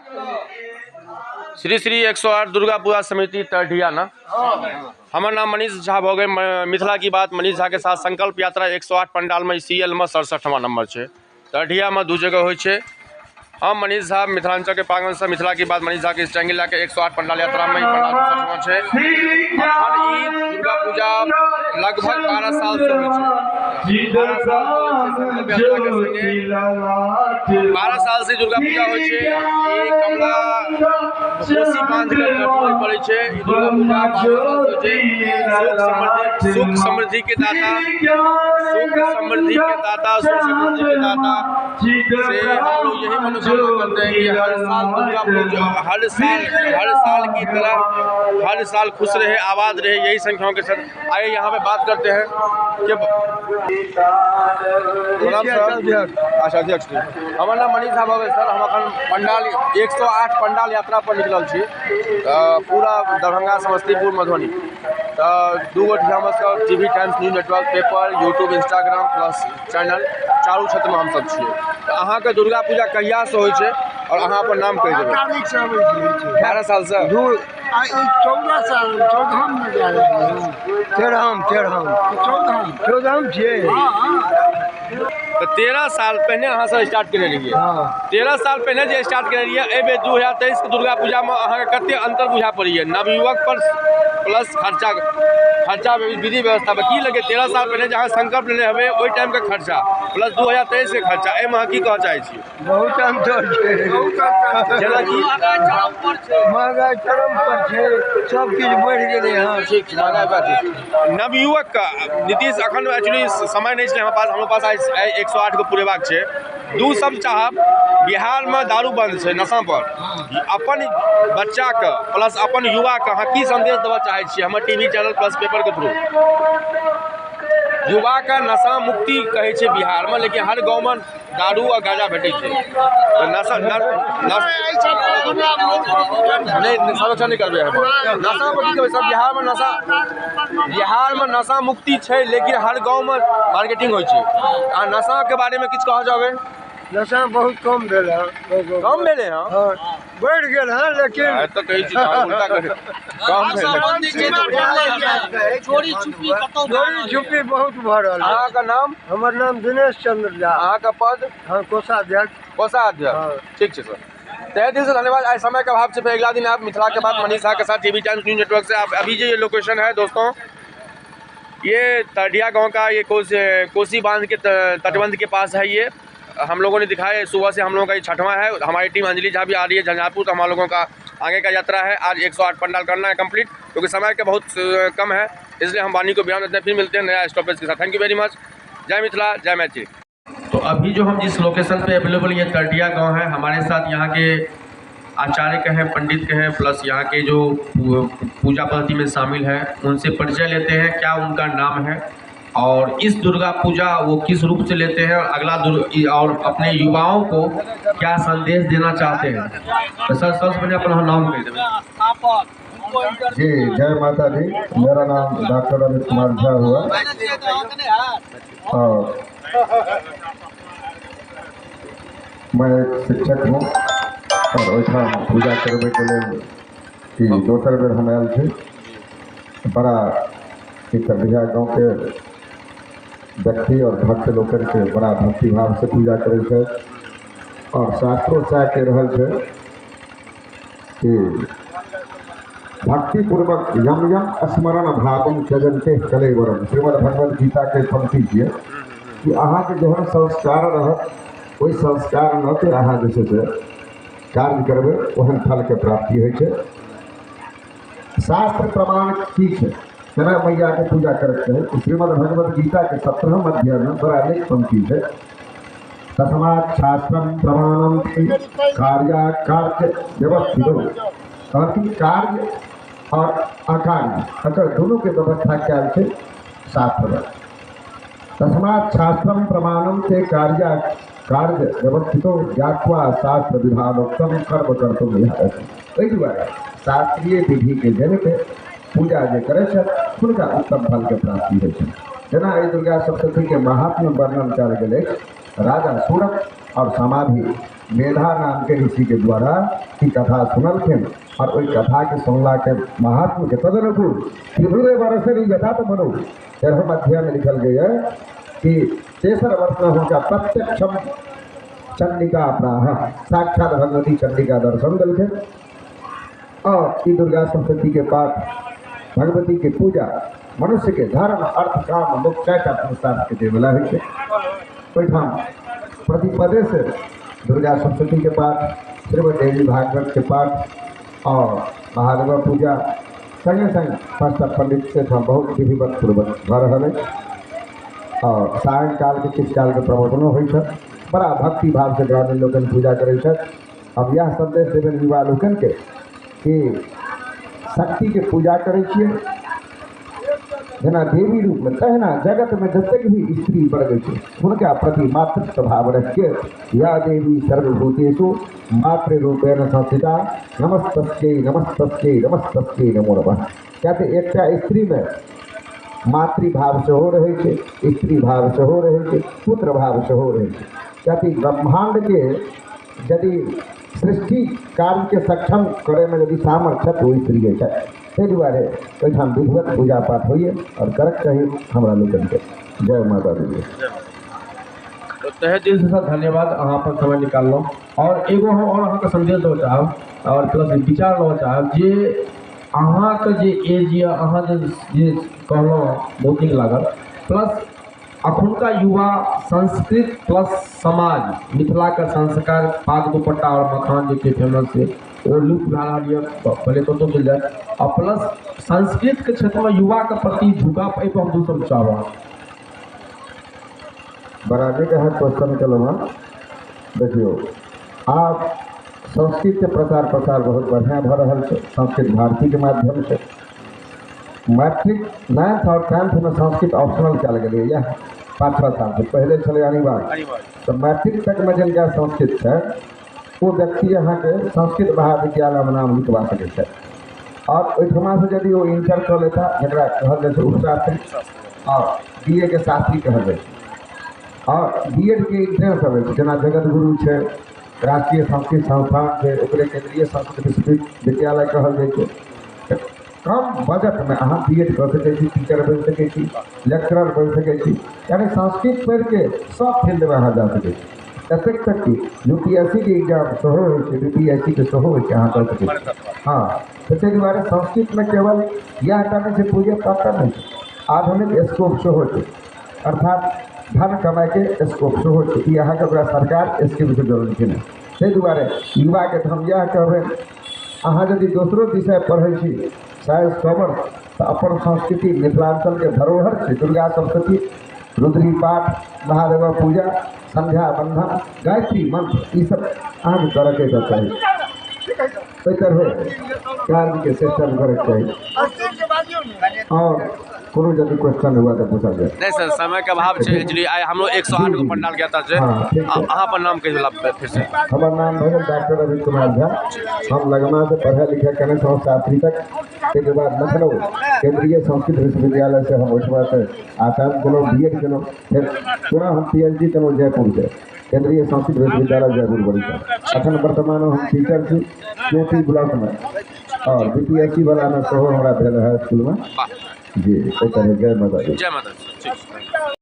श्री श्री 108 दुर्गा पूजा समिति तरडिया ना। हमर नाम मनीष झा भऽ गेल। मिथिला की बात मनीष झा के साथ संकल्प यात्रा 108 पंडाल में सीएल में 67वां नंबर छै। तरडिया में 2 जगह होइ छै। हम मनीष झा मिथिलांचल के प्रांगण से मिथिला की बात मनीष झा के स्टैंडिंग लए के 108 पंडाल यात्रा में पंडाल 67वां छै। अखन ई दुर्गा पूजा लगभग 12 साल से होइ छै। 12 साल संकल्प यात्रा के संगे 12 साल से दुर्गा पूजा होइ छै। ई कमला कोसी बांध के तट पड़ै छै। ई दुर्गा पूजा 12 साल से होइ छै। सुख समृद्धि के दाता, सुख समृद्धि के दाता, सुख समृद्धि के दाता से हम लोग यही मनोकामना करते हैं कि हर साल दुर्गा पूजा हर साल की तरह हर साल खुश रहे, आबाद रहे, यही संख्याओं के साथ। आइए यहाँ पे बात करते हैं कि अच्छा अध्यक्ष जी, हमर नाम मनीष झा भऽ गेल सर। हम अखन पंडाल 108 पंडाल यात्रा पर निकलल छी, पूरा दरभंगा, समस्तीपुर, मधुबनी। तऽ 2 गो हमर सब TV Times News Network, paper, YouTube, Instagram plus channel, चारू क्षेत्रमे हमसब छियै। तऽ अहाँके दुर्गा पूजा कहियासँ होइ छै और अहाँ अपन नाम कहि देबै? 12 साल से 14 साल, 14 में जा रहे हैं। 13 छियै। तऽ 13 साल पहिने अहाँ सब स्टार्ट केने रहियै। 13 साल पहिने जे स्टार्ट केने रहियै, एहि बेर 2023 के दुर्गा पूजा में अहाँके कते अंतर बुझा पड़ैया नवयुवक पर प्लस खर्चा विधि व्यवस्था पर की लगे? 13 साल पहिने जे अहाँ संकल्प लेने हेबै ओहि टाइम के खर्चा प्लस 2023 के खर्चा, एहिमे अहाँ की कहऽ चाहै छी? बहुत अंतर छै। जेनाकि महंगाई चरम पर छै, सब किछु बढ़ि गेलै हँ। ठीक, महंगाई बात नवयुवक का नीतीश अखन एक्चुअली समय नहीं छै हमरा पास, हमरा पास आइ 108 को पुरेबाक छै। 2 शब्द चाहब, बिहार में दारू बंद छै, नशा पर अपन बच्चा के प्लस अपन युवा के अहाँ की संदेश देबऽ चाहै छियै हमर टीवी चैनल प्लस पेपर के थ्रू? युवा के नशा मुक्ति कहै छै बिहार में, लेकिन हर गाँव में दारू आ गांजा भेटै छै। तऽ नशा नहीं, संरक्षण नहीं करबै हम नशा पर। की कहबै सब बिहार में नशा, बिहार में नशा मुक्ति छै, लेकिन हर गाँव में मार्केटिंग होइ छै। अहाँ नशा के बारे में किछु कहऽ चाहबै? नशा बहुत कम भेल हँ। कम भेलै हँ? हँ, बढ़ि गेल हँ, लेकिन तऽ कहै छी उल्टा कम भेलै। चोरी छुपी बहुत भऽ रहल। अहाँके नाम? हमर नाम दिनेश चंद्र झा। अहाँके पद? हाँ, कोषाध्यक्ष। कोषाध्यक्ष, ठीक छै सर, तहे दिल से धन्यवाद। आज समय का अभाव से फिर अगला दिन आप मिथिला के बाद मनीष झा के साथ टीवी टाइम्स न्यूज नेटवर्क से। आप अभी जो ये लोकेशन है दोस्तों, ये तरडिया गाँव का ये कोसी बांध के तटबंध के पास है। ये हम लोगों ने दिखाया है सुबह से हम लोगों का ये 6वां है। हमारी टीम अंजलि झा भी आ रही है झंझारपुर, तो हम लोगों का आगे का यात्रा है। आज 108 पंडाल करना है कंप्लीट, क्योंकि समय का बहुत कम है, इसलिए हम वाणी को विराम देते हैं। फिर मिलते हैं नया स्टॉपेज के साथ। Thank you very much. जय मिथिला, जय मैथिली। तो अभी जो हम जिस लोकेशन पे अवेलेबल ये तरडिया गाँव है, हमारे साथ यहाँ के आचार्य के हैं, पंडित के हैं, प्लस यहाँ के जो पूजा पद्धति में शामिल हैं, उनसे परिचय लेते हैं, क्या उनका नाम है और इस दुर्गा पूजा वो किस रूप से लेते हैं और अगला और अपने युवाओं को क्या संदेश देना चाहते हैं। तो सर सबसे पहले अपना नाम कह दें। जी, जय माता दी। मेरा नाम डॉक्टर अमित कुमार झा हुआ और मैं एक शिक्षक हूँ और ओहिठाम पूजा करबे के लेल ई दोसर बेर हम आयल छी। बड़ा तरडिया गाँव के व्यक्ति और भक्त लोकनि के बड़ा भक्तिभाव से पूजा करै छै और शास्त्रो सएह कहि रहल छै कि भक्तिपूर्वक यम यम स्मरण भावम त्यजन्ते कलेवरम। श्रीमद् भगवद गीता के पंक्ति छियै कि अहाँके जेहन संस्कार रहत ओहि संस्कार लऽ के अहाँ जे छै से कार्य करबै, ओहन फलके प्राप्ति होइ छै। शास्त्र प्रमाण की छै केना मैया के पूजा करैके चाही? श्रीमद् भगवद गीता के 17वां अध्याय में बड़ा नीक पंक्ति छै, तस्मात् शास्त्रम प्रमाणम कार्याकार्य व्यवस्थितो। कहलखिन कार्य और अकार्य एकर दुनू के व्यवस्था कयल छै शास्त्र में। तस्मात् शास्त्रम प्रमाणम ते कार्या कार्य व्यवस्थितो ज्ञात्वा शास्त्र विधानोक्तम कर्म कर्तुम इहारति। एहि दुआरे शास्त्रीय विधि के जनित पूजा जे करै छथि हुनका उत्तम फल के प्राप्ति होइ छै। जेना एहि दुर्गा सप्तशती के महात्म्य वर्णन कयल गेल अछि, राजा सूरत और समाधि मेधा नाम के ऋषि के द्वारा ई कथा सुनलखिन और ओहि कथा के सुनला के महात्म के तदनुकूल त्रिभुवे वर्ष यथार्थ मनु 13 अध्याय में लिखल गई है कि तेसर वर्ष में हुनका प्रत्यक्ष चंडिका प्राह साक्षात भगवती चंडिका दर्शन दिलखिन। और ई दुर्गा सप्तशती के पाठ भगवती के पूजा मनुष्य के धर्म अर्थ काम मोक्ष चारिटा पुरुषार्थ के देवला होइ छै। ओहिठाम प्रतिपदे से दुर्गा सप्तशती के पाठ, श्रीमद देवी भागवत के पाठ और महादेव पूजा संगे संग पाँचटा पंडित से बहुत विधिवत पूर्वक भऽ रहल अछि। और सायंकाल के किछु काल के प्रवचनो होइ छै। बड़ा भक्ति भाव से ग्रामीण लोकनि पूजा करै छथि। हम यह संदेश देबनि युवा लोकनि के कि शक्ति के पूजा करै छियै जेना देवी रूप में, तहिना जगत में जतेक भी स्त्री वर्ग छै हुनका प्रति मातृत्व भाव रखिके या देवी सर्वभूतेषु मातृरूपेण संस्थिता नमस्तस्यै नमस्तस्यै नमस्तस्यै नमो नमः। किया तऽ एकटा स्त्रीमे मातृभाव सेहो रहै छै, स्त्री भाव सेहो रहै छै, पुत्र भाव सेहो रहै छै। कियाकि ब्रह्माण्ड के यदि सृष्टि कार्य के सक्षम करैमे यदि सामर्थ्य तऽ ओ स्त्रीके छै। ताहि दुआरे ओहिठाम विधिवत पूजा पाठ होइए और करक चाही हमरा लोकनिके। जय माता दी। तो तहे दिल से सर धन्यवाद, अहाँ अपन समय निकाललहुँ। और एगो हम और अहाँके संदेश देबऽ चाहब और प्लस विचार लेबऽ चाहब जे अहाँके जे एज यऽ, अहाँ जे कहलहुँ बहुत नीक लागल। प्लस अखुनका युवा संस्कृत प्लस समाज मिथिलाके संस्कार पाग दुपट्टा और मखान जे छै फेमस छै ओ लुप्त भए रहल यऽ, भले कतहु चलि जाए। आ प्लस संस्कृतके क्षेत्रमे युवाके प्रति झुकाव एहिपर हम दू शब्द चाहब। बड़ा नीक अहाँ क्वेश्चन केलहुँ हँ। देखियौ आब संस्कृतके प्रचार प्रसार बहुत बढ़िआँ भऽ रहल छै संस्कृत भारतीके माध्यमसँ। मैट्रिक 9th और 10th में संस्कृत ऑप्शनल कयल गेलै इएह 5-6 साल से। पहिले छलै अनिवार्य। तऽ मैट्रिक तकमे जिनका संस्कृत छै ओ व्यक्ति अहाँके संस्कृत महाविद्यालयमे नाम लिखवा सकै छथि। और ओहिठमासँ यदि ओ इंटर कऽ लेता, जकरा कहल जाइ छै उपशास्त्री और बी ए के शास्त्री कहल जाइ छै, और बी एड के इंट्रेंस अबै छै जेना जगत गुरु छै, राष्ट्रीय संस्कृत संस्थान छै, ओकरे केंद्रीय संस्कृत विश्वविद्यालय कहल जाइ छै। कम बजटमे अहाँ बी एड कऽ सकै छी, टीचर बनि सकै छी, लेक्चरर बनि सकै छी, यानी संस्कृत पढ़िके सब फील्डमे अहाँ जा सकै छी। एतेक तक कि यू पी एस सी के एग्जाम सेहो होइ छै, बी पी एस सी के सेहो होइ छै, अहाँ कऽ सकै छी। हाँ, तऽ ताहि दुआरे संस्कृतमे केवल इएह टा नहि छै, पूजे पाठ नहि छै, आधुनिक स्कोप सेहो छै, अर्थात धन कमाइके स्कोप सेहो छै। ई अहाँके ओकरा सरकार स्कीमसँ जरूरी नहि। ताहि दुआरे युवाके तऽ हम इएह कहबै, अहाँ यदि दोसरो विषय पढ़ै छी साइंस कॉमर्स तऽ अपन संस्कृति मिथिलाञ्चलके धरोहर छै दुर्गा सप्तशती, रुद्री पाठ, महादेव पूजा, संध्या बंधन, गायत्री मंत्र, ई सब अहाँके करऽके चाही। ओहि तरहे कार्यके सिस्टम करैके चाही। और कोनो यदि क्वेश्चन हुआ तऽ पूछल जाए। नहीं सर, समय के अभाव छै, एक्चुअली आइ हमरो 108 गो पंडाल गया छै। अहाँ अपन नाम कहि देला फिर से। हमर नाम भेल डॉक्टर रवि कुमार झा। हम लगमा से पढ़े लिखे केने छलहुँ 7वीं तक। ताहिके बाद लखनऊ केंद्रीय संस्कृत विश्वविद्यालय से हम ओहिठमा से आचार्य केलहुँ, बी एड केलहुँ, फेर पुनः हम पी एच डी केलहुँ जयपुर से, केंद्रीय संस्कृत विश्वविद्यालय जयपुर बड़ीसा। अखन वर्तमानमे हम टीचर छी चोटी ब्लॉकमे और बी पी एस सी वालामे सेहो हमरा भेल है स्कूलमे। जी, एहि तरह। जय माता दी। जय माता दी। ठीक।